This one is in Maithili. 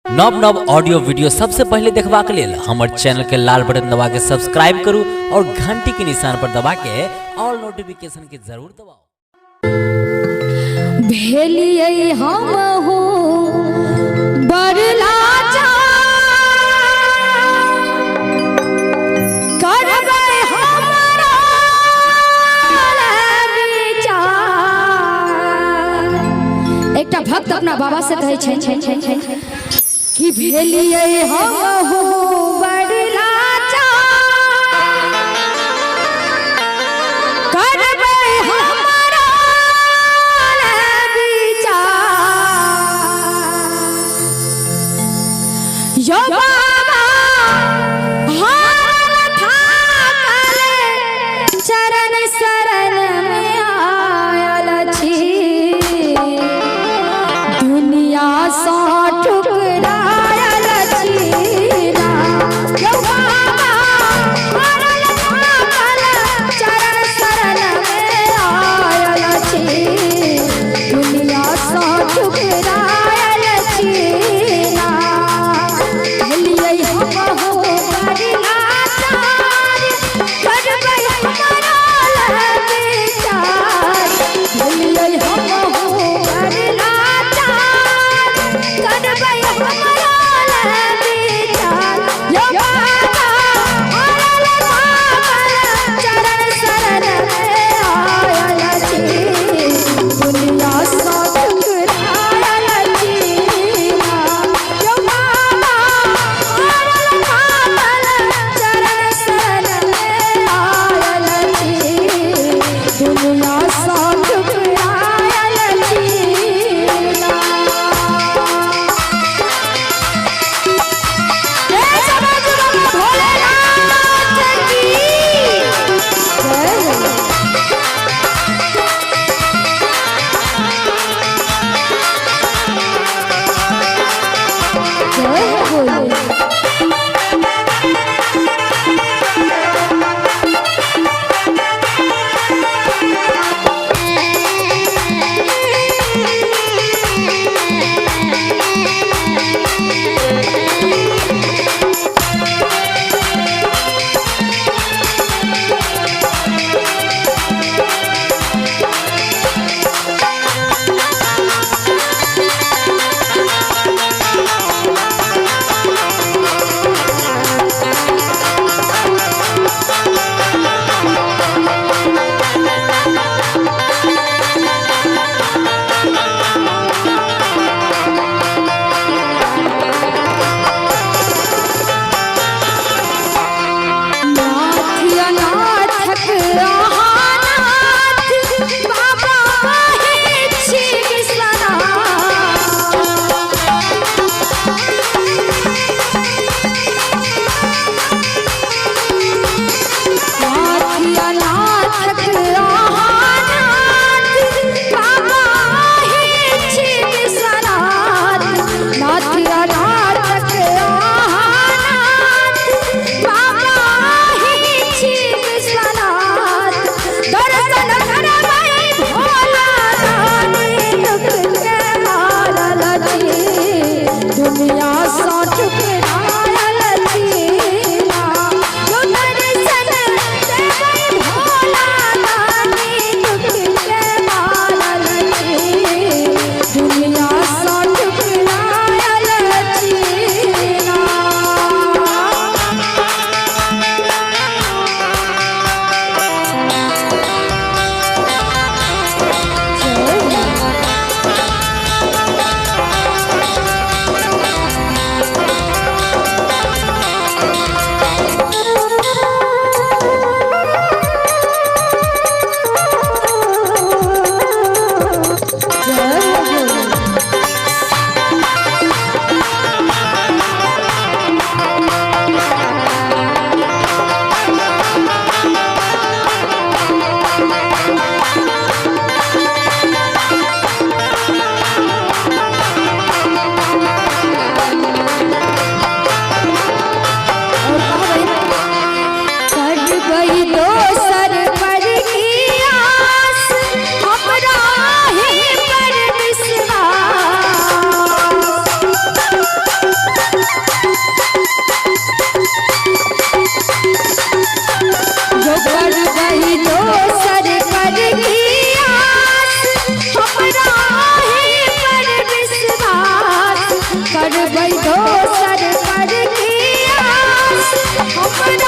नव नव ऑडियो वीडियो सबसे पहले देखबाक लेल हमर चैनल के लाल बटन दबा के सब्सक्राइब करू और घंटी के निशान पर दबा के ऑल नोटिफिकेशन के जरूर दबाउ। भेलियै हम हो बड़ लाचार, करबै हमरा विचार। एकटा भक्त अपना बाबा से कहै छै कि भेलियै हम हो बड़ लाचार, करबै हमरा विचार। यो बाबा हारल थाकल चरण शरण में आयल छी, दुनिया सँ ठुकरायल छी ना। यो बाबा हारल थाकल चरण शरण में आयल छी, दुनिया सँ ठुकरायल छी ना। करबै दोसर पर की आस।